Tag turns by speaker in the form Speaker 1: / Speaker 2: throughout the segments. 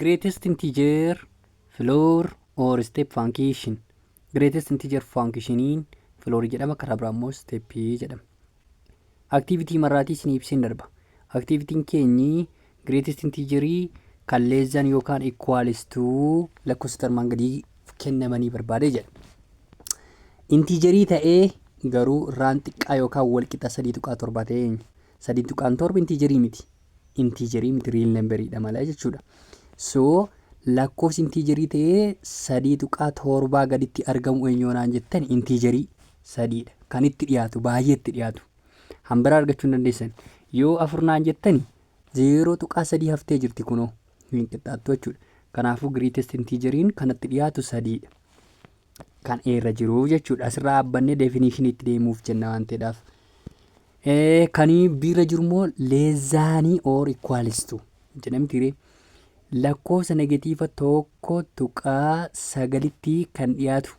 Speaker 1: Greatest integer, floor or step function. Greatest integer functioniin floor jedhama, karaa biraa immoo step jedhama. Activity marraatii isinii ibseen darba. Activityn keenyi greatest integerii kan less than yookaan equals to lakkoofsa armaan gadii kennamanii barbaade jedha. Integerii ta'ee garuu irraan xiqqaa yookaan wal qixa 3.7 ta'e eenyu? 3.7 integerii miti. Integerii miti, real numberiidha malee jechuudha. So lakkoofsi integerii ta'ee 3.7 gaditti argamu eenyu naan jettan, integerii sadiidha. Kan itti dhiyaatu, baay'ee itti dhiyaatu. Hambira argachuu hin dandeessan. Yoo afur naan jettani, 0.3 haftee jirti, kunoo hin qixxaattu jechuudha. Kanaafuu greatest integeriin kanatti dhiyaatu sadiidha. Kan irra jiru jechuudha. Asirraa dhaabbannee definitioniitti deemuuf jenna waan ta'eedhaaf. Kan biirra jiru immoo less thanii or equals to jedhamti, lakkoofsa negative 1.9tti kan dhiyaatu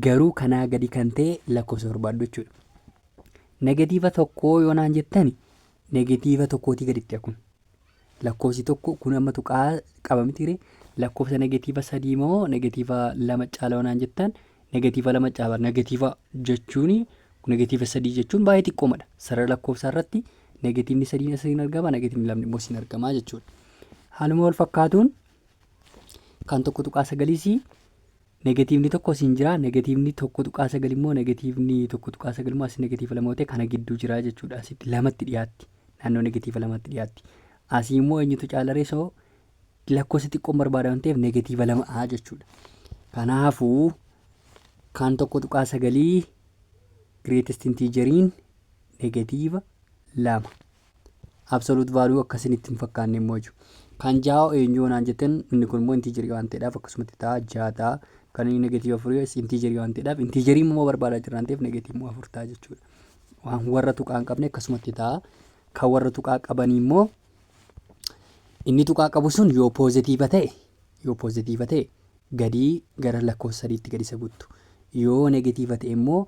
Speaker 1: garuu kanaa gadi kan ta'e lakkoofsa barbaaddu jechuudha. Negative tokkoo yoo naan jettani, negative tokkootii gaditti kun. Lakkoofsi tokko kun amma tuqaa qaba miti, lakkoofsa negative sadii moo negative lama caala yoo naan jettan, negative lama caala. Negative jechuun, negative sadii jechuun baay'ee xiqqoomadha. Sarara lakkoofsaa irratti negativeni sadiin asiin argama, negativeni lamni immoo asiin argama jechuudha. Haaluma wal fakkaatuun kan 1.9s negativeni tokko asiin jira, negativeni 1.9 immoo, negativeni 1.9 immoo asii negative lama ta'e kana gidduu jira jechuudha. Asitti lamatti dhiyaatti, naannoo negative lamatti dhiyaatti. Asii immoo eenyutu caalaree? So lakkoofsa xiqqoon barbaada waan ta'eef negative lama a jechuudha. Kanaafuu kan 1.9 greatest integeriin negative lama. Absolute value akkasinitti hin fakkaanne immoo jiru. Kan ja'a eenyu naan jettan, inni kun immoo integerii waan ta'eedhaaf akkasumatti ta'a, ja'a ta'a. Kan inni negative afurii integerii waan ta'eedhaaf, integerii immoo barbaadaa jira waan ta'eef negative immoo afur ta'a jechuudha. Waan warra tuqaa hin qabne akkasumatti ta'a. Kan warra tuqaa qabanii immoo inni tuqaa qabu sun yoo positive ta'e gadii gara lakkoofsa sadiitti gadi isa buttu. Yoo negative ta'e immoo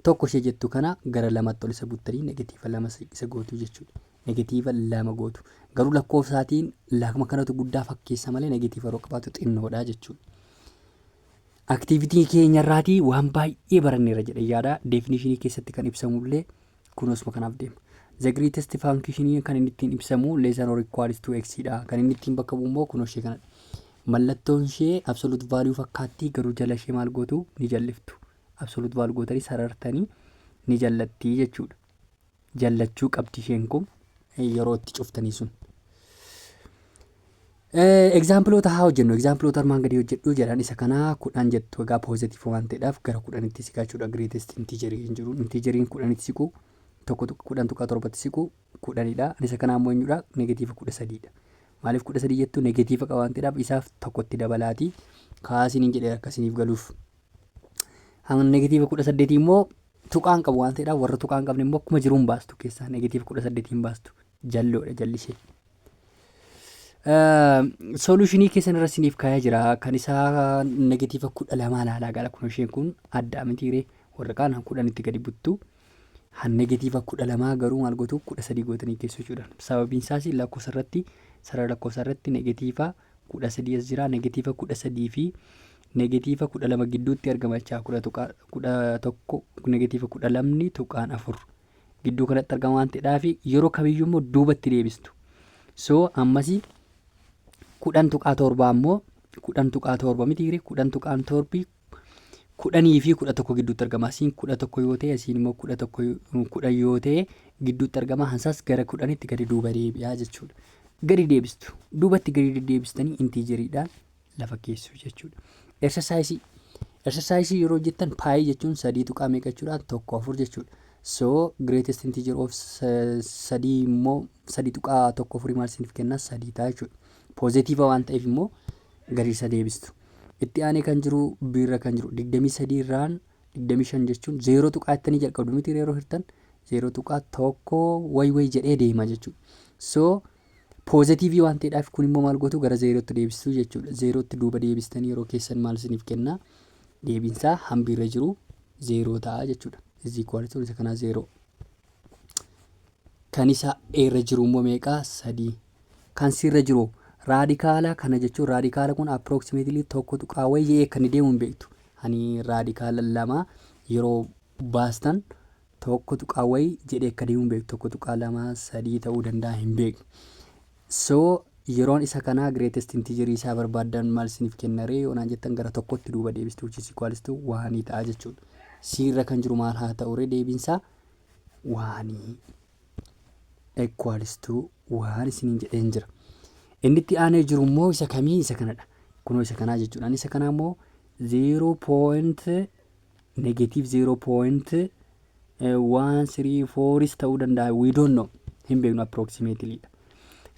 Speaker 1: tokko ishee jettu kana gara lamatti ol isa buttanii negative lama isa gootu jechuudha. Negative lama gootu. Garuu lakkoofsaatiin lama kanatu guddaa fakkeessa malee negative yeroo qabaatu xinnoodha jechuudha. Activity keenyarraatii waan baay'ee baranneera jedhee yaada. Definitionii keessatti kan ibsamullee kunuusuma kanaaf deema. The greatest function kan inni ittiin ibsamu less than or equals to x dha. Kan inni ittiin bakka bu'u immoo kunoo ishee kanadha. Mallattoon ishee absolute value fakkaatti, garuu jala ishee maal gootu? Ni jalliftu. Absolute value gootanii sarartanii ni jallattii jechuudha. Jallachuu qabdi isheen kun yeroo itti cuftanii sun. Exampleoota haa hojjennu. Exampleoota armaan gadii hojjedhu jedhan. Isa kanaa 10 jettu. Egaa positive waan ta'eedhaaf gara 10tti siqaa jechuudha. Greatest integerii hin jiru. Integeriin 10tti siqu tokko 10.7tti siqu 10dha. Isa kanaa immoo eenyudha? Negative 13dha. Maaliif 13 jettu? Negative qaba waan ta'eedhaaf isaaf tokkotti dabalaatii kaasiniin jedhee akkasiniif galuuf. Negative 18 immoo tuqaan qabu waan ta'eedhaaf, warra tuqaan qabne immoo akkuma jiruun baastu, keessaa negative 18 baastu, jalloodha jallisee. Solutionii keessan irra isiniif kaa'ee jira. Kan isaa negative 12 ilaalaa gara kun, isheen kun adda mitiiree, warra kaan 10tti gadi buttu. Han negative 12 garuu maal gootu? 13 gootanii keessu jechuudha. Sababiin isaas lakkoofsa irratti, sarara lakkoofsa irratti negative 13 as jira. Negative 13 fi negative 12 gidduutti argama jechaa, kudha tuqaa 11, negative 12.4 gidduu kanatti argama waan ta'eedhaaf yeroo kamiyyuu immoo duubatti deebistu. So ammasii 10.7 immoo, 10.7 miti, 10.7 10 fi 11 gidduutti argama. Asiin 11 yoo ta'e, asiin immoo 11, 10 yoo ta'e gidduutti argama. Hansaas gara 10tti gadi duuba deebi'aa jechuudha. Gadi deebistu. Duubatti gadi deddeebistanii integeriidhaan lafa keessu jechuudha. Exerciseii. Exerciseii yeroo hojjettan pi jechuun sadii tuqaa meeqa jechuudha? 14 jechuudha. So greatest integer of sadii immoo 3.14 maal isiniif kenna? Sadii ta'a jechuudha. Positive waan ta'eef immoo gadi isa deebistu. Itti aanee kan jiru, biirra kan jiru, 23 irraan 25 jechuun zeeroo tuqaa ittanii jalqabdu miti, yeroo hirtan 0.1 way way jedhee deema jechuudha. So positiveii waan ta'eedhaaf kun immoo maal gootu? Gara zeerootti deebistuu jechuudha. Zeerootti duuba deebistanii yeroo keessan maal isiniif kenna? Deebiinsaa hambiirra jiru zeeroo ta'a jechuudha. Is equal to isa kanaa zeeroo. Kan isa irra jiru immoo meeqa? Sadii. Kan sirra jiru Radical kana jechuun radical kun approximately tokko tuqaa wayii akka inni deemu hin beektu. Ani radical lama yeroo baastan tokko tuqaa wayii jedhee akka deemu hin beektu. 1.23 ta'uu danda'a, hin beeknu. So yeroon isa kanaa greatest integer isaa barbaaddan maal isiniif kennaree yoo naan jettan, gara tokkotti duuba deebistu, which is equals to one ta'a jechuudha. Siirra kan jiru maal haa ta'u ree? Deebiinsaa one equals to one isiniin jedheen jira. Inni itti aanee jiru immoo isa kamii? Isa kanadha. Kunoo isa kanaa jechuudha. Isa kanaa immoo zero point negative 0.134s ta'uu danda'a. We don't know. Hin beeknu, approximately dha.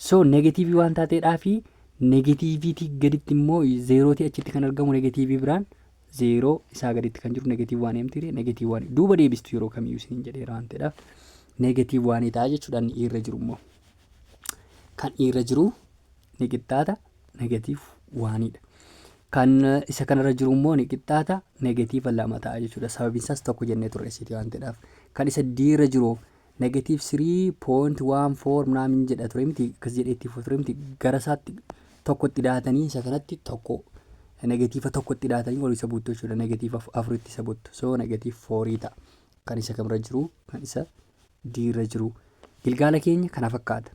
Speaker 1: So negative waan taateedhaa fi negativeitii gaditti immoo zeerootii achitti kan argamu negative biraan zeeroo isaa gaditti kan jiru negative one emtiire negative one duuba deebistu yeroo kamiyyuu isiniin jedheera waan ta'eedhaaf negative one ta'a jechuudha. Inni irra jiru immoo kan irra jiru ni qixxaata negative oneiidha. Kan isa kanarra jiru immoo ni qixxaata negative lama ta'a jechuudha. Sababiin isaas tokko jennee turre siiti waan ta'eedhaaf. Kan isa diirra jiru negative 3.14 ምናምን jedha ture miti? Akkas jedhee itti ture miti? Gara isaatti tokkotti daatanii isa kanatti tokko negative tokkotti daatanii ol isa buttu jechuudha. Negative afuritti isa buttu. So negative four ta'a. Kan isa kamirra jiru? Kan isa diirra jiru. Gilgaala keenya kana fakkaata.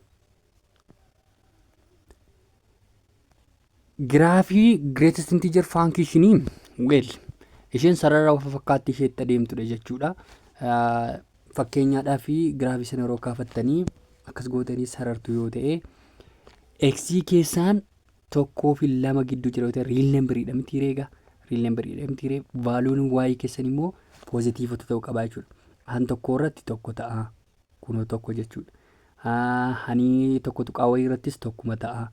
Speaker 1: Giraafii greatest integer functionii, well, isheen sarara fakkaatti isheetti adeemtudha jechuudha. Fakkeenyaadhaa fi giraafii sana yeroo kaafattanii akkas gootanii sarartu yoo ta'e, x keessaan tokkoo fi lama gidduu jira yoo ta'e, real numberiidha miti reega? Real numberiidha miti ree? Valueun y keessan immoo positiveota ta'uu qaba jechuudha. Han tokko irratti tokko ta'a, kunoo tokko jechuudha. Hani tokko tuqaa wayii irrattis tokkuma ta'a.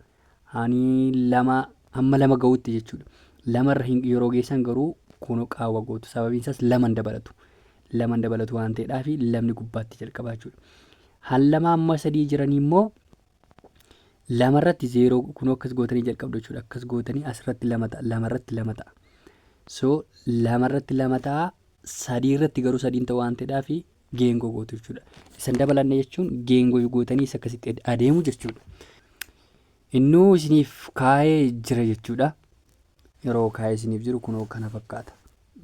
Speaker 1: Hani lama hamma lama ga'utti jechuudha. Lamarra yeroo geessan garuu kunoo qaawwa gootu, sababiin isaas laman dabalatu. Laman dabalatu waan ta'eedhaaf lamni gubbaatti jalqaba jechuudha. Han lama amma sadii jiranii immoo lamarratti zeeroo kunoo akkas gootanii jalqabdu jechuudha. Akkas gootanii asirratti lama ta'a, lamarratti lama ta'a. So lamarratti lama ta'a, sadii irratti garuu sadiin ta'u waan ta'eedhaaf geengoo gootu jechuudha. Isan dabalanne jechuun geengoo gootanii isa akkasitti adeemu jechuudha. Innuu isiniif kaa'ee jira jechuudha. Yeroo kaa'ee isiniif jiru kunoo kana fakkaata.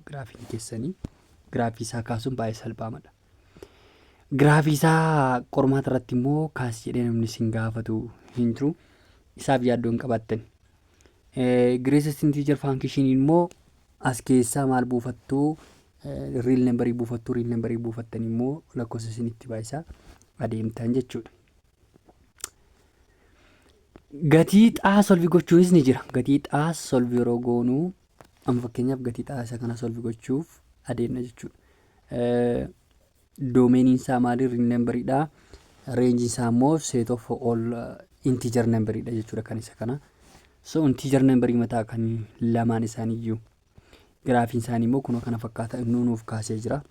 Speaker 1: Giraafiin keessanii giraafii isaa kaasuun baay'ee salphaamadha. Giraafii isaa qormaata irratti immoo kaas jedhee namni isin gaafatu hin jiru. Isaaf yaaddoo hin qabaattan. Greatest integer function immoo as keessaa maal buufattuu? Real numberii buufattuu. Real numberii buufattan immoo lakkoofsa isinitti baay'isaa adeemtan jechuudha. Gatii xaa solve gochuunis ni jira. Gatii xaa solve yeroo goonuu, amma fakkeenyaaf gatii xaa isa kana solve gochuuf adeemna jechuudha. Domainiin isaa maali? Real numberiidha. Rangeiin isaa immoo set of all integer numberiidha jechuudha kan isa kana. So integer numberii mataa kan lamaan isaaniiyyuu. Giraafiin isaanii immoo kunoo kana fakkaata, innuu nuuf kaasee jira.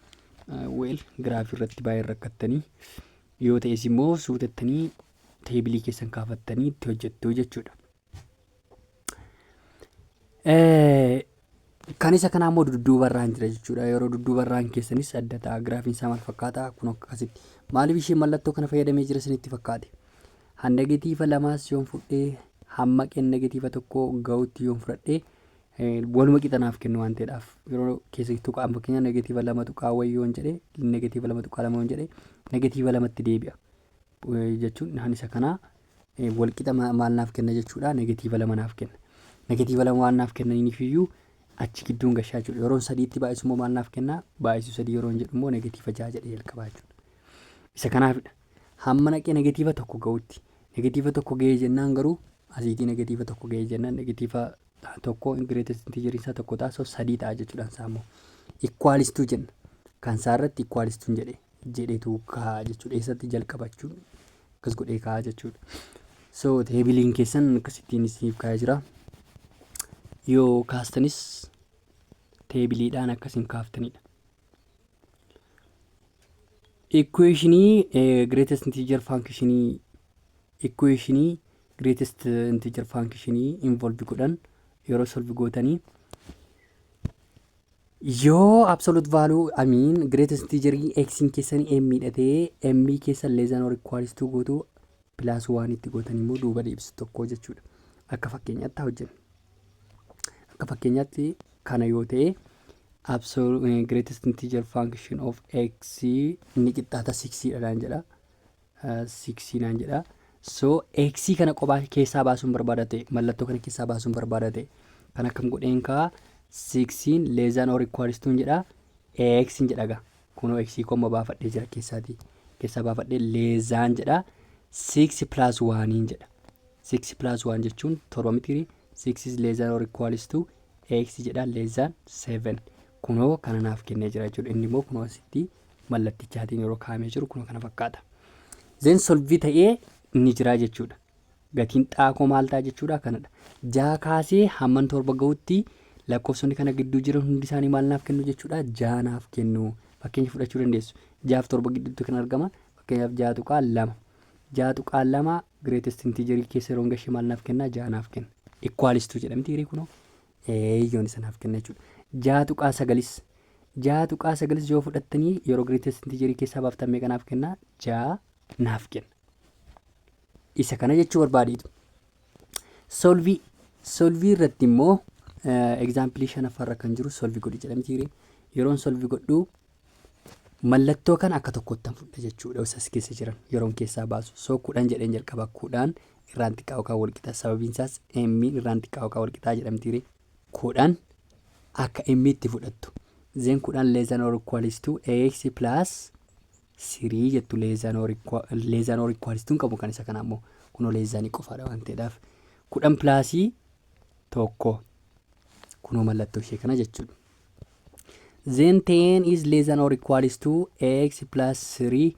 Speaker 1: Well, giraafii irratti baay'ee rakkattanii yoo ta'es immoo suutettanii tableii keessan kaafattanii itti hojjettu jechuudha. Kan isa kanaa immoo dudduubarraan jira jechuudha. Yeroo dudduubarraan keessanis adda ta'a. Giraafiin isaa maal fakkaata? Kun akkasitti. Maaliif ishee mallattoo kana fayyadamee jira isinitti fakkaate? Han negative lamaas yoon fudhee hamma qeen negative tokko ga'utti yoon fudhadhee waluma qixanaaf kennu waan ta'eedhaaf, yeroo keessa tuqaa fakkeenya negative lama tuqaa wayii yoon jedhee, negative 2.2 yoon jedhee, negative lamatti deebi'a. Jechuun han isa kanaa walqixa maal naaf kenna jechuudha? Negative lama naaf kenna. Negative lama waan naaf kennaniif iyyuu achi gidduun gashaa jechuudha. Yeroon sadiitti baay'isu immoo maal naaf kenna? Baay'isu sadii yeroon jedhu immoo negative 6 jedhee jalqabaa jechuudha. Isa kanaafidha. Hamma naqee negative tokko ga'utti. Negative tokko ga'ee jennaan garuu asiitii negative tokko ga'ee jennaan negative tokko greatest integer isaa tokko ta'a, so sadii ta'a jechuudha isaa immoo. Equals to jenna. Kan isaa irratti equals toon jedhe jedhetu kaa'a jechuudha. Eessatti jalqaba jechuudha? Akkas godhee kaa'a jechuudha. So tableiin keessan akkasittiin isiniif kaa'ee jira. Yoo kaastanis tableiidhaan akkasiin kaaftanidha. Equationii greatest integer functionii, equationii greatest integer functionii involve godhan yeroo solve gootanii, yoo absolute value, I mean, greatest integer x keessanii m hidhatee m keessan less than or equals to gootu, plus one itti gootan immoo duuba deebisu tokko jechuudha. Akka fakkeenyaatti haa hojjennu. Akka fakkeenyaatti kana yoo ta'e, absolute greatest integer function of x inni qixxaata 6 dha naan jedha. 6 naan jedha. So x kana qophaa keessaa baasuun barbaada ta'e, mallattoo kana keessaa baasuun barbaada ta'e, kan akkam godheen kaa? 6 less than or equals to jedha, x jedha gaa. Kunoo x komma baafadhee jira keessaati. Keessaa baafadhee less than jedha, 6 plus 1 jedha. 6 plus 1 jechuun 7 miti? 6 is less than or equals to x jedha, less than 7. Kunoo kana naaf kennee jira jechuudha. Inni immoo kunoo asitti mallattichaatiin yeroo kaa'amee jiru kunoo kana fakkaata. Then solve ta'ee ni jira jechuudha. Gatiin xaakoo maal ta'a jechuudha? Kanadha. 6 kaasee hamman 7 gahutti lakkoofsonni kana gidduu jiran hundi isaanii maal naaf kennu jechuudha? 6 naaf kennu. Fakkeenya fudhachuu dandeessu. 6f 7 gidduutti kan argaman, fakkeenyaaf 6.2. 6.2 greatest integerii keessa yeroo gashee maal naaf kenna? 6 naaf kenna. Equals to jedhamti hirii kunoo. Eeyyoon isa naaf kenna jechuudha. 6.9s, 6.9s yoo fudhattanii yeroo greatest integerii keessaa baaftan meeqa naaf kenna? 6 naaf kenna. Isa kana jechuu barbaadeetu. Solve irratti immoo example shanaffaarra kan jiru solve godhi jedhamti hiree. Yeroon solve godhu mallattoo kana akka tokkottan fudha jechuudha, isas keessa jiran yeroon keessaa baasu. So 10 jedheen jalqaba. 10 irraan xiqqaa yookaan walqixa, sababiin isaas m irraan xiqqaa yookaan walqixaa jedhamti hiree. 10 akka m itti fudhattu. Then 10 less than or equals to x plus 3 jettu. Less than or equals to qabu kan isa kana ammoo kunoo less thanii qofaadha waan ta'eedhaaf. 10 plus 1, kunoo mallattoo ishee kana jechuudha. Then 10 is less than or equals to x plus 3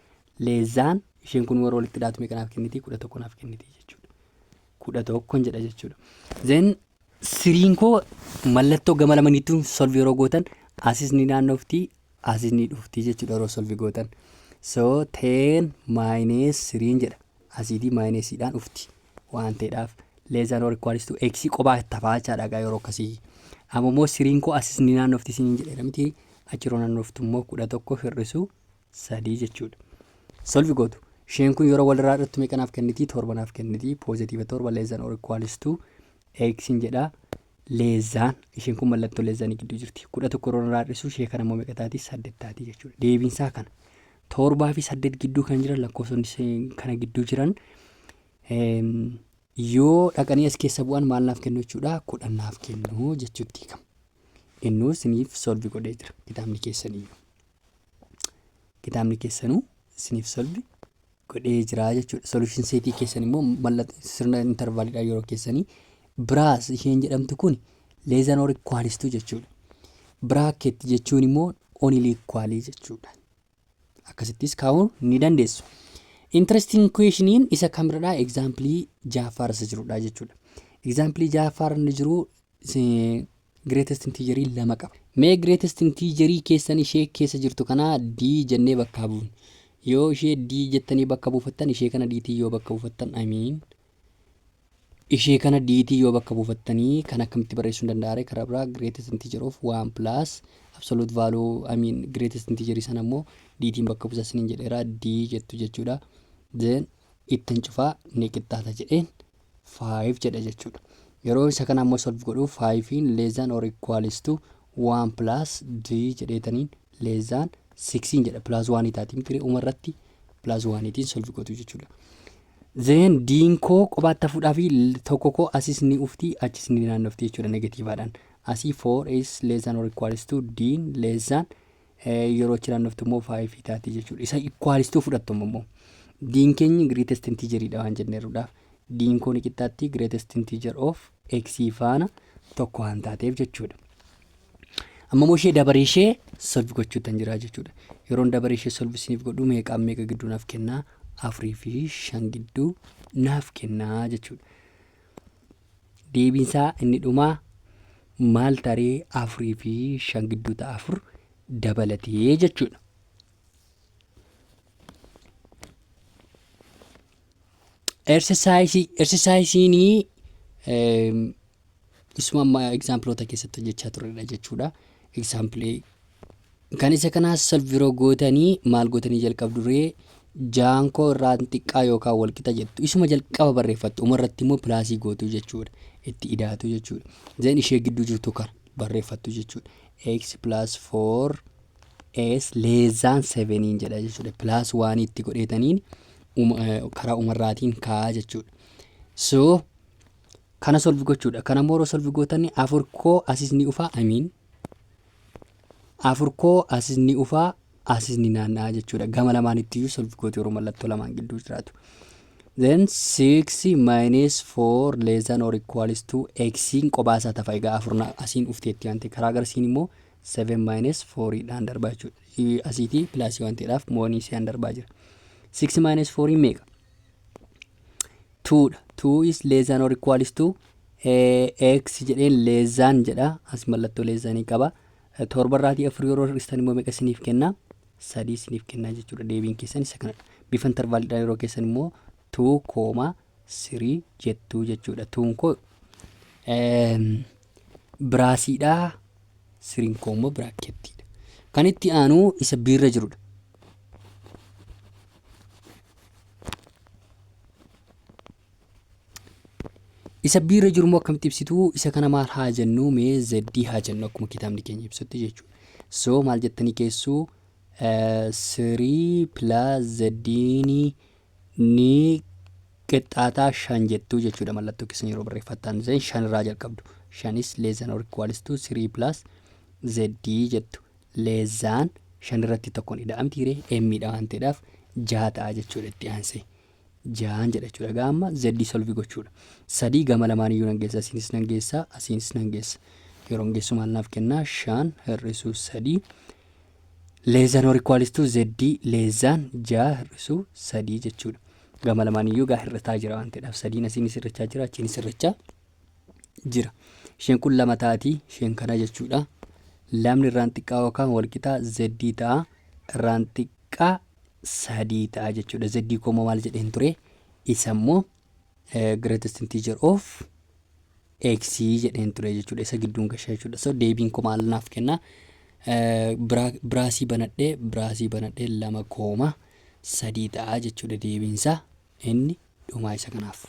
Speaker 1: less than, isheen kun warra walitti dhaatu meeqa naaf kenniti? 11 naaf kenniti jechuudha. 11 jedha jechuudha. Then threen koo mallattoo gama lamaniitu solve yeroo gootan asis ni naannofti, asis ni dhufti jechuudha yeroo solve gootan. So 10 minus threen jedha, asiitii minusiidhaan dhufti waan ta'eedhaaf, less than or equals to x qophaa tafaa jechaadha yeroo akkasii. Amma immoo threen koo asis ni naannofti isiniin jedheera miti? Achi yeroo naannoftu immoo 11 hir'isuu 3 jechuudha. Solve gootu. Isheen kun yeroo walirraa dhuftu meeqa naaf kenniti? 7 naaf kenniti. Positive 7 less than or equals to x jedha. Less than, isheen kun mallattoo less thanii gidduu jirti. 11 yeroo irraa hir'isu ishee kana immoo meeqa taati? 8 taati jechuudha. Deebiinsaa kana. 7 fi 8 gidduu kan jiran, lakkoofsonni kana gidduu jiran yoo dhaqanii as keessa bu'an maal naaf kennu jechuudha? 10 naaf kennu jechuutti hiikama. Innuu isiniif solve godhee jira kitaabni keessaniyyuu. Kitaabni keessanuu isiniif solve godhee jira jechuudha. Solution setii keessan immoo mallattoo sirna intervaliidha yeroo keessanii. Brace isheen jedhamtu kun less than or equals to jechuudha. Bracket jechuun immoo only equalii jechuudha. Akkasittis kaa'uu ni dandeessu. Interesting questioniin isa kamirradha? Example ja'affaarra isa jirudha jechuudha. Example ja'affaarra inni jiru greatest integerii lama qaba. Mee greatest integerii keessan ishee keessa jirtu kana D jennee bakka buufnu. Yoo ishee D jettanii bakka buufattan, ishee kana Dtii yoo bakka buufattan, I mean, ishee kana Dtii yoo bakka buufattanii, kan akkamitti barreessuu hin danda'are? Karaa biraa greatest integer of 1 plus absolute value, I mean, greatest integerii sana immoo Dtiin bakka buusa isiniin jedheera, D jettu jechuudha. Then ittiin cufaa, ni qixxaata jedheen 5 jedha jechuudha. Yeroo isa kana ammoo solve godhu 5 less than or equals to 1 plus D jedheetaniin less than 6 jedha, plus 1 taati miti? Umarratti plus 1tiin solve gootu jechuudha. Then D'n koo kophaatti hafuudhaa fi tokko koo asis ni ufti, achis ni naannofti jechuudha negativaadhaan. Asii 4 is less than or equals to D'n less than, yeroo achi naannoftu immoo 5 taati jechuudha. Isa equals to fudhattu immoo D'n keenya greatest integeridha waan jenneeruudhaaf, D'n koo ni qixxaatti greatest integer of x faana tokko waan taateef jechuudha. Amma immoo ishee dabaree ishee solve gochuutan jira jechuudha. Yeroon dabaree ishee solve isiniif godhu meeqaan meeqa gidduu naaf kennaa? 4 fi 5 gidduu naaf kennaa jechuudha. Deebiinsaa inni dhumaa maal taree? 4 fi 5 gidduu ta'a, 4 dabalatee jechuudha. Exerciseiin isuma amma exampleoota keessatti hojjechaa turredha jechuudha. Example kan isa kanaas solve yeroo gootanii maal gootanii jalqabdu ree? Jaan koo irraan xiqqaa yookaan walqixa jettu. Isuma jalqaba barreeffattu. Uma irratti immoo plusii gootu jechuudha. Itti idaatu jechuudha. Then ishee gidduu jirtu kana barreeffattu jechuudha. X plus 4 s less than 7 jedha jechuudha. Plus 1 itti godheetaniin karaa umarraatiin kaa'aa jechuudha. So kana solve gochuudha. Kana immoo yeroo solve gootanii afur koo asis ni dhufaa, I mean, afur koo asis ni dhufaa, asis ni naanna'a jechuudha. Gama lamaanitti iyyuu solve gootu yeroo mallattoo lamaan gidduu jiraatu. Then 6 minus 4 less than or equals to x kophaa isaa tafa. Egaa afur asiin dhufteetti waan ta'e, karaa garasiin immoo 7 minus 4 dhaan darbaa jechuudha. Asiitii plusii waan ta'eedhaaf moonii isaan darbaa jira. 6 minus 4 meeqa? 2 dha. 2 is less than or equals to x jedheen less than jedha. As mallattoo less thanii qaba. Torbarraatii afur yeroo hir'istan immoo meeqa isiniif kenna? Sadii isiniif kenna jechuudha. Deebiin keessan isa kanadha. Bifa intervaliidhaan yeroo keessan immoo 2 comma 3 jettuu jechuudha. Twon koo braceiidha. Threen koo immoo bracketiidha. Kan itti aanu isa biirra jirudha. Isa biirra jiru immoo akkamitti ibsitu? Isa kana maal haa jennu? Mee z haa jennu, akkuma kitaabni keenya ibsutti jechuudha. So maal jettanii keessuu? Three plus z'n ni qixxaataa shan jettuu jechuudha mallattoo keessan yeroo barreeffattan. Then shan irraa jalqabdu. Shanis less than or equals to three plus z jettu. Less than shan irratti tokkoon ida'amti hiree emmiidha waan ta'eedhaaf jaha ta'a jechuudha itti aansee. Jahan jedha jechuudha. Egaa amma z solve gochuudha. Sadii gama lamaan iyyuu nan geessa. Asiinis nan geessa. Asiinis nan geessa. Yeroo geessu maal naaf kennaa? Shan hir'isuu sadii less than or equals to z less than jaha hir'isuu sadii jechuudha. Gama lamaan iyyuu gaa hir'ataa jira waan ta'eedhaaf, sadiin asiinis hir'achaa jira, achiinis hir'achaa jira. Isheen kun lama taati, isheen kana jechuudha. Lamni irraan xiqqaa yookaan walqixaa z ta'a, irraan xiqqaa sadii ta'a jechuudha. Z koo maal jedheen ture? Isa immoo greatest integer of x jedheen ture jechuudha. Isa gidduun gashaa jechuudha. So deebiin koo maal naaf kenna? Braceii banadhee, braceii banadhee, 2 comma 3 ta'a jechuudha deebiinsaa inni dhumaa isa kanaaf.